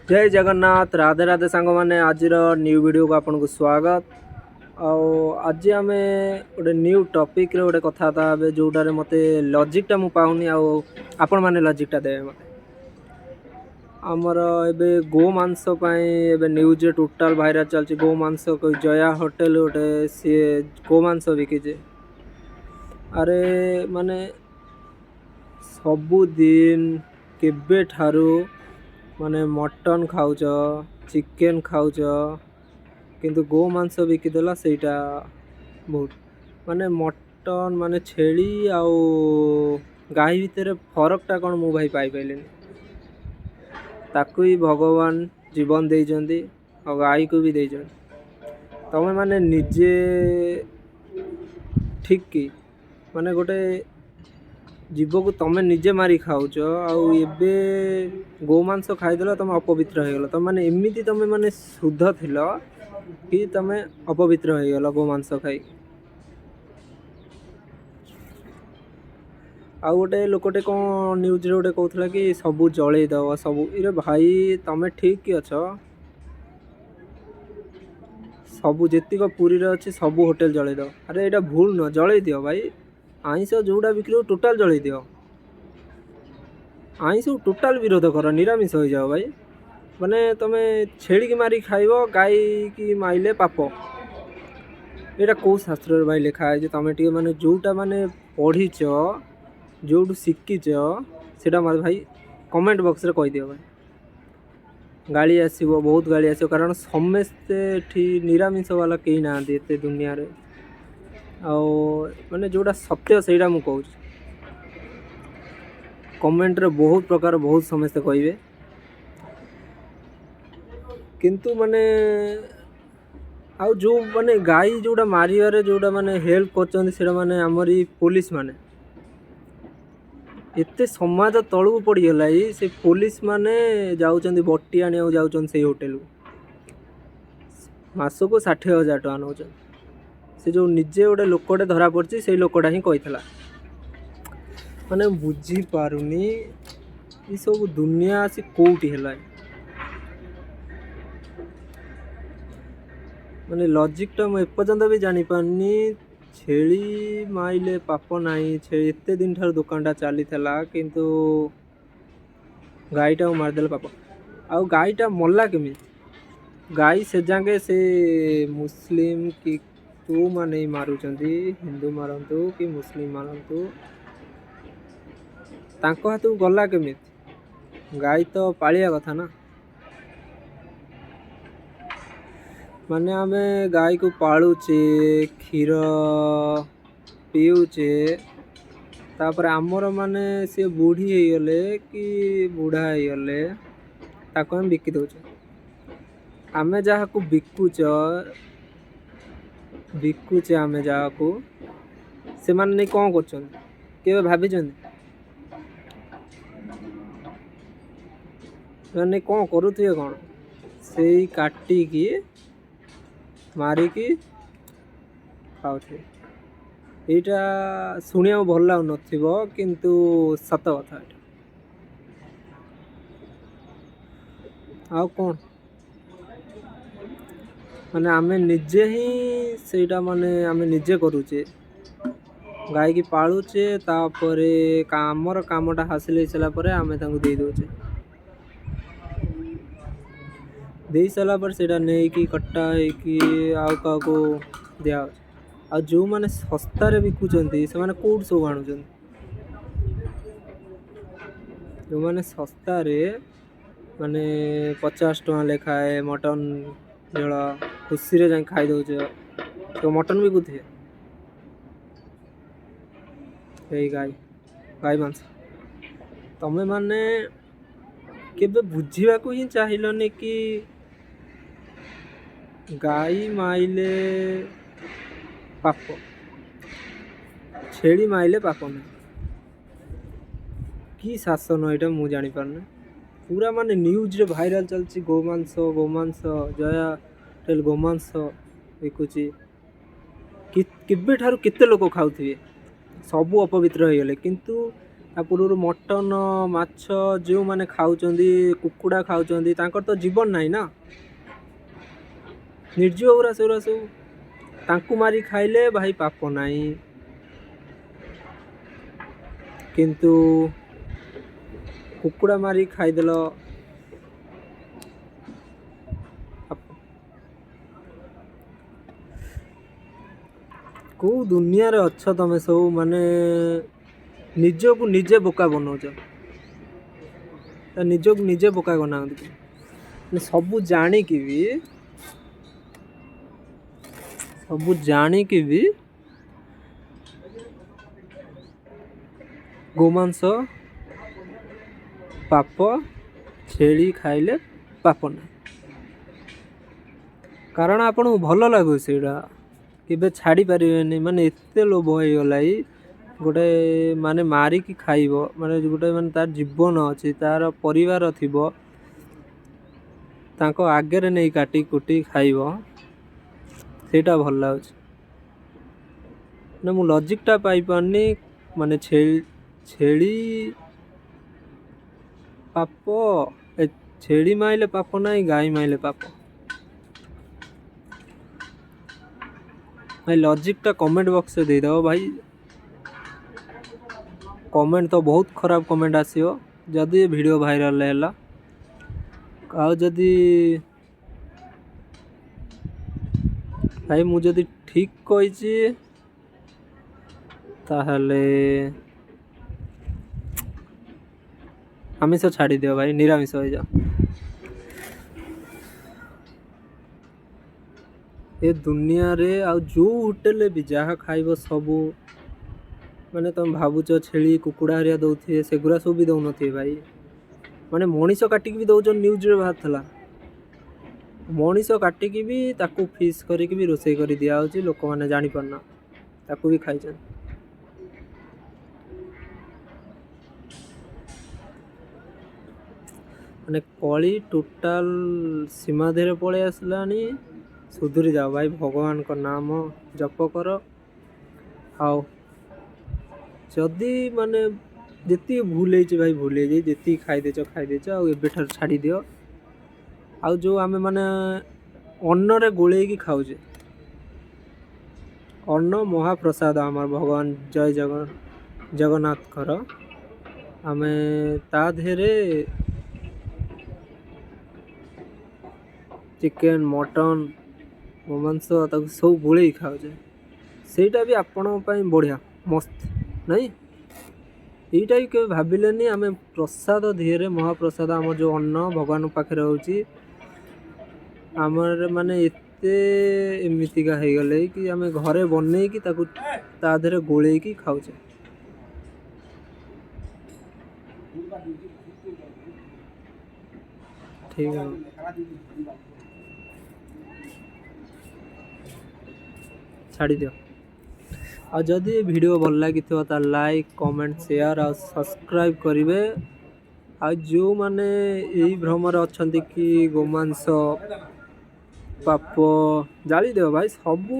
ଜୟ ଜଗନ୍ନାଥ, ରାଧେ ରାଧେ ସାଙ୍ଗମାନେ। ଆଜିର ନ୍ୟୁ ଭିଡ଼ିଓକୁ ଆପଣଙ୍କୁ ସ୍ୱାଗତ। ଆଉ ଆଜି ଆମେ ଗୋଟେ ନ୍ୟୁ ଟପିକ୍ରେ ଗୋଟେ କଥାବାର୍ତ୍ତା ହେବେ, ଯେଉଁଟାରେ ମୋତେ ଲଜିକ୍ଟା ମୁଁ ପାଉନି, ଆଉ ଆପଣମାନେ ଲଜିକ୍ଟା ଦେବେ ମୋତେ। ଆମର ଏବେ ଗୋ ମାଂସ ପାଇଁ ଏବେ ନ୍ୟୁଜ୍ରେ ଟୋଟାଲ୍ ଭାଇରାଲ୍ ଚାଲିଛି। ଗୋ ମାଂସ, ଜୟା ହୋଟେଲ ଗୋଟେ, ସିଏ ଗୋ ମାଂସ ବିକିଛି। ଆରେ ମାନେ ସବୁଦିନ କେବେଠାରୁ ମାନେ ମଟନ୍ ଖାଉଛ, ଚିକେନ୍ ଖାଉଛ, କିନ୍ତୁ ଗୋ ମାଂସ ବିକିଦେଲା, ସେଇଟା ବହୁତ। ମାନେ ମଟନ୍ ମାନେ ଛେଳି ଆଉ ଗାଈ ଭିତରେ ଫରକଟା କ'ଣ ମୁଁ ଭାଇ ପାଇପାରିଲିନି। ତାକୁ ବି ଭଗବାନ ଜୀବନ ଦେଇଛନ୍ତି ଆଉ ଗାଈକୁ ବି ଦେଇଛନ୍ତି। ତମେ ମାନେ ନିଜେ ଠିକ୍ କି? ମାନେ ଗୋଟେ ଜୀବକୁ ତମେ ନିଜେ ମାରି ଖାଉଛ, ଆଉ ଏବେ ଗୋମାଂସ ଖାଇଦେଲ, ତମେ ଅପବିତ୍ର ହେଇଗଲ। ତମେ ମାନେ ଏମିତି ତମେ ମାନେ ଶୁଦ୍ଧ ଥିଲ କି ତମେ ଅପବିତ୍ର ହେଇଗଲ ଗୋମାଂସ ଖାଇକି? ଆଉ ଗୋଟେ ଲୋକଟେ କ'ଣ ନ୍ୟୁଜ୍ରେ ଗୋଟେ କହୁଥିଲା କି ସବୁ ଜଳେଇ ଦେବ ସବୁ। ଇରେ ଭାଇ, ତମେ ଠିକ୍ କି ଅଛ? ସବୁ ଯେତିକ ପୁରୀରେ ଅଛି ସବୁ ହୋଟେଲ ଜଳେଇ ଦେବ। ଆରେ ଏଇଟା ଭୁଲ ନୁହଁ, ଜଳେଇ ଦିଅ ଭାଇ। ଆଇଁଷ ଯେଉଁଟା ବିକ୍ରି ହଉ ଟୋଟାଲ୍ ଜଳେଇ ଦିଅ। ଆଇଁଷକୁ ଟୋଟାଲ୍ ବିରୋଧ କର, ନିରାମିଷ ହେଇଯାଅ ଭାଇ। ମାନେ ତମେ ଛେଳିକି ମାରିକି ଖାଇବ, ଗାଈକି ମାଇଲେ ପାପ। ଏଇଟା କେଉଁ ଶାସ୍ତ୍ରରେ ଭାଇ ଲେଖା ହେଇଛି? ତମେ ଟିକେ ମାନେ ଯେଉଁଟା ମାନେ ପଢ଼ିଛ, ଯେଉଁଠୁ ଶିଖିଛ, ସେଇଟା ମୋତେ ଭାଇ କମେଣ୍ଟ ବକ୍ସରେ କହିଦିଅ ଭାଇ। ଗାଳି ଆସିବ, ବହୁତ ଗାଳି ଆସିବ, କାରଣ ସମସ୍ତେ ଏଠି ନିରାମିଷ ବାଲା କେହି ନାହାନ୍ତି ଏତେ ଦୁନିଆରେ। ଆଉ ମାନେ ଯେଉଁଟା ସତ୍ୟ ସେଇଟା ମୁଁ କହୁଛି। କମେଣ୍ଟରେ ବହୁତ ପ୍ରକାର ବହୁତ ସମସ୍ତେ କହିବେ, କିନ୍ତୁ ମାନେ ଆଉ ଯେଉଁ ମାନେ ଗାଈ ଯେଉଁଟା ମାରିବାରେ ଯେଉଁଟା ମାନେ ହେଲ୍ପ କରୁଛନ୍ତି, ସେଇଟା ମାନେ ଆମରି ପୋଲିସ ମାନେ। ଏତେ ସମାଜ ତଳକୁ ପଡ଼ିଗଲା, ଏଇ ସେ ପୋଲିସ ମାନେ ଯାଉଛନ୍ତି, ବଟି ଆଣିବାକୁ ଯାଉଛନ୍ତି ସେଇ ହୋଟେଲକୁ, ମାସକୁ 60,000 ଟଙ୍କା ନେଉଛନ୍ତି। ସେ ଯେଉଁ ନିଜେ ଗୋଟେ ଲୋକଟେ ଧରା ପଡ଼ିଛି, ସେଇ ଲୋକଟା ହିଁ କହିଥିଲା। ମାନେ ବୁଝିପାରୁନି ଏସବୁ ଦୁନିଆ ଆସି କେଉଁଠି ହେଲାଣି। ମାନେ ଲଜିକ୍ଟା ମୁଁ ଏପର୍ଯ୍ୟନ୍ତ ବି ଜାଣିପାରୁନି। ଛେଳି ମାଇଲେ ପାପ ନାହିଁ, ଛେଳି ଏତେ ଦିନ ଠାରୁ ଦୋକାନଟା ଚାଲିଥିଲା, କିନ୍ତୁ ଗାଈଟାକୁ ମାରିଦେଲେ ପାପ। ଆଉ ଗାଈଟା ମଲା କେମିତି? ଗାଈ ସେ ଯାକେ ସେ ମୁସଲିମ କି କେଉଁମାନେ ମାରୁଛନ୍ତି, ହିନ୍ଦୁ ମାରନ୍ତୁ କି ମୁସଲିମ ମାରନ୍ତୁ, ତାଙ୍କ ହାତକୁ ଗଲା କେମିତି? ଗାଈ ତ ପାଳିବା କଥା ନା। ମାନେ ଆମେ ଗାଈକୁ ପାଳୁଛେ, କ୍ଷୀର ପିଉଛେ, ତାପରେ ଆମର ମାନେ ସିଏ ବୁଢ଼ୀ ହେଇଗଲେ କି ବୁଢ଼ା ହେଇଗଲେ ତାକୁ ଆମେ ବିକି ଦେଉଛେ। ଆମେ ଯାହାକୁ ବିକୁଛେ ଆମେ ଯାହାକୁ, ସେମାନେ ନେଇ କ'ଣ କରୁଛନ୍ତି କେବେ ଭାବିଛନ୍ତି? ମାନେ କ'ଣ କରୁଥିବେ? କ'ଣ ସେଇ କାଟିକି ମାରିକି ଖାଉଥିବେ। ଏଇଟା ଶୁଣିବାକୁ ଭଲ ଲାଗୁନଥିବ, କିନ୍ତୁ ସତ କଥା ଏଇଟା। ଆଉ କ'ଣ ମାନେ ଆମେ ନିଜେ ହିଁ ସେଇଟା ମାନେ ଆମେ ନିଜେ କରୁଛେ, ଗାଈକି ପାଳୁଛେ, ତାପରେ ଆମର କାମଟା ହାସିଲ ହେଇସାରିଲା ପରେ ଆମେ ତାଙ୍କୁ ଦେଇ ଦେଉଛେ। ଦେଇ ସାରିଲା ପରେ ସେଇଟା ନେଇକି କଟା ହେଇକି ଆଉ କାହାକୁ ଦିଆହେଉଛି। ଆଉ ଯେଉଁମାନେ ଶସ୍ତାରେ ବିକୁଛନ୍ତି, ସେମାନେ କେଉଁଠୁ ସବୁ ଆଣୁଛନ୍ତି? ଯେଉଁମାନେ ଶସ୍ତାରେ ମାନେ 50 ଟଙ୍କା ଲେଖାଏ ମଟନ୍ ଝୋଳ ଖୁସିରେ ଯାଇ ଖାଇଦେଉଛ, ତ ମଟନ୍ ବିକୁଥିବେ ଏଇ ଗାଈ ମାଂସ। ତମେ ମାନେ କେବେ ବୁଝିବାକୁ ହିଁ ଚାହିଁଲନି କି ଗାଈ ମାଇଲେ ପାପ, ଛେଳି ମାଇଲେ ପାପ ନାହିଁ। କି ଶାସନ ଏଇଟା ମୁଁ ଜାଣିପାରୁନି। ପୁରା ମାନେ ନ୍ୟୁଜ୍ରେ ଭାଇରାଲ୍ ଚାଲିଛି ଗୋମାଂସ, ଗୋମାଂସ, ଜୟା ହୋଟେଲ ଗୋମାଂସ ବିକୁଛି। କେବେଠାରୁ କେତେ ଲୋକ ଖାଉଥିବେ, ସବୁ ଅପବିତ୍ର ହେଇଗଲେ, କିନ୍ତୁ ତା ପୂର୍ବରୁ ମଟନ୍, ମାଛ ଯେଉଁମାନେ ଖାଉଛନ୍ତି, କୁକୁଡ଼ା ଖାଉଛନ୍ତି, ତାଙ୍କର ତ ଜୀବନ ନାହିଁ ନା, ନିର୍ଜୀବ ଗୁରା ସେଗୁରା ସବୁ। ତାଙ୍କୁ ମାରି ଖାଇଲେ ଭାଇ ପାପ ନାହିଁ, କିନ୍ତୁ କୁକୁଡ଼ା ମାରି ଖାଇଦେଲ ପାପ। କେଉଁ ଦୁନିଆରେ ଅଛ ତମେ ସବୁ? ମାନେ ନିଜକୁ ନିଜେ ବୋକା ବନଉଛ, ନିଜକୁ ନିଜେ ବୋକା ବନାନ୍ତି। ମାନେ ସବୁ ଜାଣିକି ବି, ସବୁ ଜାଣିକି ବି ଗୋମାଂସ ପାପ, ଛେଳି ଖାଇଲେ ପାପ ନାହିଁ। କାରଣ ଆପଣଙ୍କୁ ଭଲ ଲାଗୁଛି ସେଇଟା, କେବେ ଛାଡ଼ି ପାରିବେନି। ମାନେ ଏତେ ଲୋଭ ହେଇଗଲା ଗୋଟେ ମାନେ ମାରିକି ଖାଇବ, ମାନେ ଗୋଟେ ମାନେ ତାର ଜୀବନ ଅଛି, ତାର ପରିବାର ଥିବ, ତାଙ୍କ ଆଗରେ ନେଇ କାଟି କୁଟି ଖାଇବ, ସେଇଟା ଭଲ ଲାଗୁଛି। ମାନେ ମୁଁ ଲଜିକ୍ଟା ପାଇପାରୁନି। ମାନେ ଛେଳି ପାପ, ଛେଳି ମାଇଲେ ପାପ ନାହିଁ, ଗାଈ ମାଇଲେ ପାପ। ଭାଇ ଲଜିକ୍ଟା କମେଣ୍ଟ ବକ୍ସରେ ଦେଇଦେବ ଭାଇ। କମେଣ୍ଟ ତ ବହୁତ ଖରାପ କମେଣ୍ଟ ଆସିବ ଯଦି ଏ ଭିଡ଼ିଓ ଭାଇରାଲ୍ ହେଲା। ଆଉ ଯଦି ଭାଇ ମୁଁ ଯଦି ଠିକ୍ କହିଛି ତାହେଲେ ଆମିଷ ଛାଡ଼ିଦିଅ ଭାଇ, ନିରାମିଷ ହେଇଯାଅ। ଏ ଦୁନିଆରେ ଆଉ ଯେଉଁ ହୋଟେଲରେ ବି ଯାହା ଖାଇବ ସବୁ, ମାନେ ତୁମେ ଭାବୁଛ ଛେଳି କୁକୁଡ଼ା ହେରିକା ଦେଉଥିବେ, ସେଗୁଡ଼ା ସବୁ ବି ଦେଉନଥିବେ ଭାଇ। ମାନେ ମଣିଷ କାଟିକି ବି ଦେଉଛନ୍ତି, ନ୍ୟୁଜ୍ରେ ବାହାରିଥିଲା। ମଣିଷ କାଟିକି ବି ତାକୁ ଫିସ୍ କରିକି ବି ରୋଷେଇ କରି ଦିଆହେଉଛି, ଲୋକମାନେ ଜାଣିପାରୁନା, ତାକୁ ବି ଖାଇଛନ୍ତି। ମାନେ କଳି ଟୋଟାଲ୍ ସୀମା ଦେହରେ ପଳେଇ ଆସିଲାଣି। ସୁଧୁରି ଯାଅ ଭାଇ, ଭଗବାନଙ୍କ ନାମ ଜପ କର। ଆଉ ଯଦି ମାନେ ଯେତିକି ଭୁଲ ହେଇଛି ଭାଇ ଭୁଲ ହେଇଯାଇଛି, ଯେତିକି ଖାଇଦେଇଛ ଖାଇଦେଇଛ, ଆଉ ଏବେଠାରୁ ଛାଡ଼ିଦିଅ। ଆଉ ଯେଉଁ ଆମେ ମାନେ ଅନ୍ନରେ ଗୋଳେଇକି ଖାଉଛେ, ଅନ୍ନ ମହାପ୍ରସାଦ ଆମର ଭଗବାନ ଜୟ ଜଗନ୍ନାଥଙ୍କର, ଆମେ ତା ଦେହରେ ଚିକେନ୍, ମଟନ୍, ଗୋମାଂସ ତାକୁ ସବୁ ଗୋଳେଇକି ଖାଉଛେ, ସେଇଟା ବି ଆପଣଙ୍କ ପାଇଁ ବଢ଼ିଆ ମସ୍ତ ନାଇଁ? ଏଇଟା ବି କେବେ ଭାବିଲେନି ଆମେ ପ୍ରସାଦ ଦେହରେ, ମହାପ୍ରସାଦ ଆମର ଯେଉଁ ଅନ୍ନ ଭଗବାନଙ୍କ ପାଖରେ ହେଉଛି, ଆମର ମାନେ ଏତେ ଏମିତିକା ହେଇଗଲେ କି ଆମେ ଘରେ ବନେଇକି ତାକୁ ତା ଦେହରେ ଗୋଳେଇକି ଖାଉଛେ। ଠିକ୍ ଛାଡ଼ିଦିଅ। ଆଉ ଯଦି ଏ ଭିଡ଼ିଓ ଭଲ ଲାଗିଥିବ ତାହେଲେ ଲାଇକ୍, କମେଣ୍ଟ, ସେୟାର ଆଉ ସବସ୍କ୍ରାଇବ୍ କରିବେ। ଆଉ ଯେଉଁମାନେ ଏଇ ଭ୍ରମରେ ଅଛନ୍ତି କି ଗୋମାଂସ ପାପ, ଜାଳିଦିଅ ଭାଇ, ସବୁ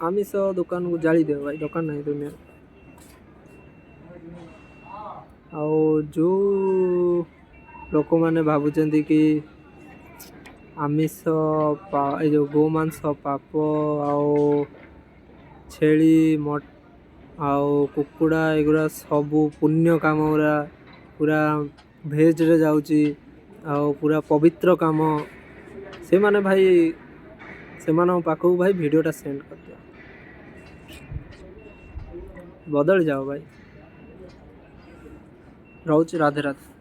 ଆମିଷ ଦୋକାନକୁ ଜାଳିଦିଅ ଭାଇ, ଦୋକାନ ନାହିଁ ଦୁନିଆରେ। ଆଉ ଯେଉଁ ଲୋକମାନେ ଭାବୁଛନ୍ତି କି ଆମିଷ ଏ ଯେଉଁ ଗୋମାଂସ ପାପ, ଆଉ ଛେଳି ଆଉ କୁକୁଡ଼ା ଏଗୁଡ଼ା ସବୁ ପୁଣ୍ୟ କାମ ଗୁଡ଼ା ପୁରା ଭେଜ୍ରେ ଯାଉଛି ଆଉ ପୁରା ପବିତ୍ର କାମ, ସେମାନେ ଭାଇ ସେମାନଙ୍କ ପାଖକୁ ଭାଇ ଭିଡ଼ିଓଟା ସେଣ୍ଡ କରିଦିଅ। ବଦଳି ଯାଅ ଭାଇ। ରହୁଛି, ରାଧେ ରାଧେ।